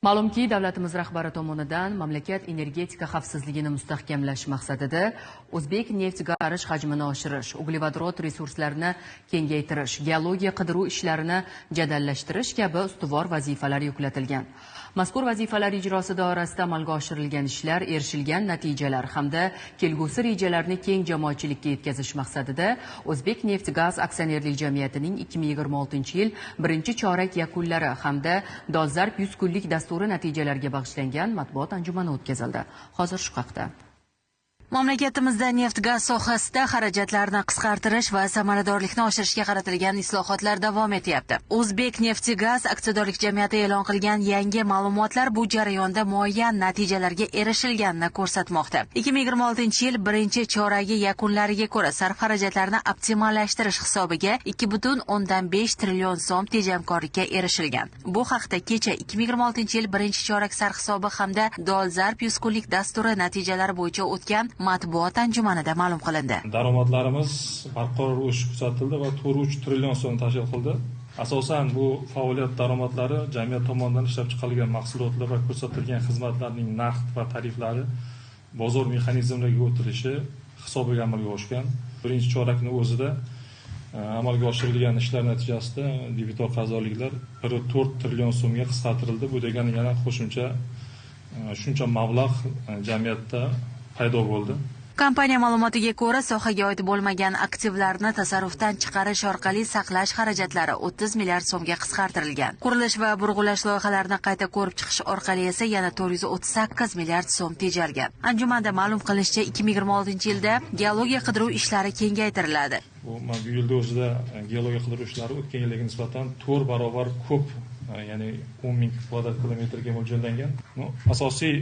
Ma'lumki, davlatimiz rahbari tomonidan mamlakat energetika xavfsizligini mustahkamlash maqsadida o'zbek neft gaz hajmini oshirish, uglevodorod resurslarini kengaytirish, geologiya qidiruv ishlarini jadallashtirish kabi ustuvor vazifalar yuklatilgan. Mazkur vazifalar ijrosi doirasida amalga oshirilgan ishlar, erishilgan natijalar hamda kelgusi rejalarni keng jamoatchilikka yetkazish maqsadida O'zbek neft gaz aksionerlik jamiyatining 2026-yil birinchi chorak yakunlari hamda dolzarb 100 kunlik dasturi natijalariga bag'ishlangan matbuot anjumani o'tkazildi. Hozir shu haqda. Mamlakatimizda neft-gaz sohasida xarajatlarni qisqartirish va samaradorlikni oshirishga qaratilgan islohotlar davom etyapti. O'zbek neftegaz aksiyadorlik jamiyati e'lon qilgan yangi ma'lumotlar bu jarayonda muayyan natijalarga erishilganini ko'rsatmoqda. 2026-yil birinchi choragi yakunlariga ko'ra sarf xarajatlarni optimallashtirish hisobiga 2,5 trillion so'm tejamkorlikka erishilgan. Bu haqda kecha 2026-yil birinchi chorak sarhisobi hamda dolzarb 100 kunlik dasturi natijalari bo'yicha o'tgan matbuot anjumanida ma'lum qilindi. Daromadlarimiz barqaror o'sish kuzatildi va 4,3 trillion so'm tashkil qildi. Asosan bu faoliyat daromadlari jamiyat tomonidan ishlab chiqarilgan mahsulotlar va ko'rsatilgan xizmatlarning narx va tariflari bozor mexanizmlariga o'tilishi hisobiga amalga oshgan. Birinchi chorakning o'zida amalga oshirilgan ishlar natijasida debitor qarzdorliklar 1,4 trillion so'mga qisqartirildi. Bu degani yana qo'shimcha shuncha mablag' jamiyatda paydo bo'ldi. Kompaniya ma'lumotiga ko'ra, sohaga oid bo'lmagan aktivlarni tasarrufdan chiqarish orqali saqlash xarajatlari 30 milliard so'mga qisqartirilgan. Qurilish va burg'ulash loyihalarini qayta ko'rib chiqish orqali esa yana 438 milliard so'm tejalgan. Anjumanda ma'lum qilinishicha, 2026-yilda geologiya qidiruv ishlari kengaytiriladi. Bu yilda o'zida geologiya qidiruv ishlari o'tgan yilga nisbatan 4 barobar ko'p, ya'ni 10 ming kvadrat kilometrga mo'ljallangan. Asosiy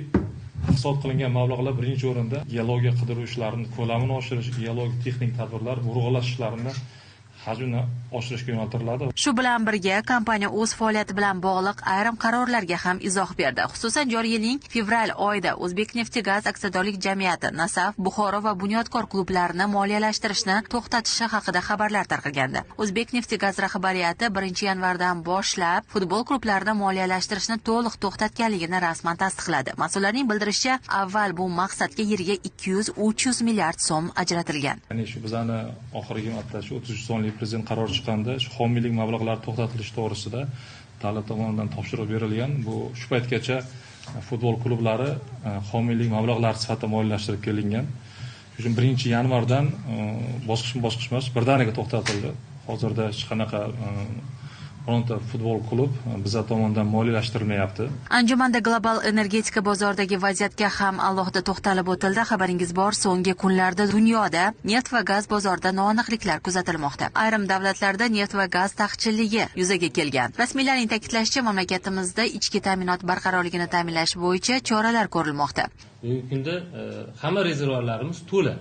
hisob qilingan mablag'lar birinchi o'rinda geologiya qidiruv ishlarini ko'lamini oshirish, geologik texnik tadbirlar, burg'ulash ishlarini hajmini oshirishga yo'naltiriladi. Shu bilan birga kompaniya o'z faoliyati bilan bog'liq ayrim qarorlarga ham izoh berdi. Xususan, joriy yilning fevral oyida O'zbek neftegaz aksiyadorlik jamiyati Nasaf, Buxoro va Bunyodkor klublarini moliyalashtirishni to'xtatishi haqida xabarlar tarqalgandi. O'zbek neftegaz rahbariyati 1-yanvardan boshlab futbol klublarini moliyalashtirishni to'liq to'xtatganligini rasman tasdiqladi. Mas'ullarning bildirishicha, avval bu maqsadga yiliga 200-300 milliard so'm ajratilgan. Ya'ni shu bizani oxirgi marta shu 33 sonli prezident qarori chiqqanda shu homiylik mablag'lari to'xtatilishi to'g'risida davlat tomonidan topshiriq berilgan. Bu shu paytgacha futbol klublari homiylik mablag'lari sifatida moliyalashtirib kelingan. Shuning uchun 1-yanvardan bosqichma-bosqich emas, birdaniga to'xtatildi. Hozirda hech qanaqa bironta futbol klub bizlar tomonidan moliyalashtirilmayapti. Anjumanda global energetika bozoridagi vaziyatga ham alohida to'xtalib o'tildi. Xabaringiz bor, so'nggi kunlarda dunyoda neft va gaz bozorida noaniqliklar kuzatilmoqda. Ayrim davlatlarda neft va gaz taqchilligi yuzaga kelgan. Rasmiylarning ta'kidlashicha, mamlakatimizda ichki ta'minot barqarorligini ta'minlash bo'yicha choralar ko'rilmoqda. Bugungi kunda hamma rezervuarlarimiz to'la.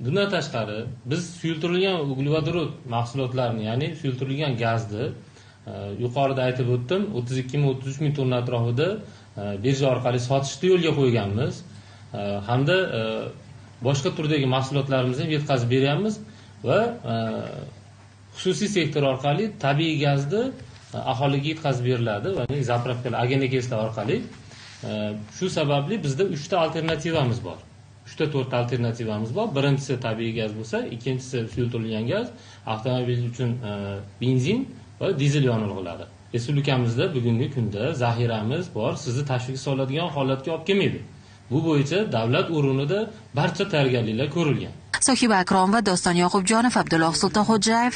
Bundan tashqari biz suyultirilgan uglevodorod mahsulotlarini, ya'ni suyultirilgan gazni yuqorida aytib o'tdim, 32 ming 33 ming tonna atrofida birja orqali sotishni yo'lga qo'yganmiz. Hamda boshqa turdagi mahsulotlarimizni ham yetkazib beryapmiz va xususiy sektor orqali tabiiy gazni aholiga yetkazib beriladi va zapravkalar, agenekeslar orqali. Shu sababli bizda 3 ta alternativamiz bor. 3-4 alternativamiz bor. Birinchisi tabiiy gaz bo'lsa, ikkinchisi suyultirilgan gaz, avtomobil uchun benzin va dizel yonilg'ilari. Respublikamizda bugungi kunda zaxiramiz bor, sizni tashvishga soladigan holatga olib kelmaydi. Bu bo'yicha davlat o'rinida barcha tayyorgarliklar ko'rilgan. Sohiba Akromova, Doston Yoqubjonov, Abdulloh Sultonxo'jayev,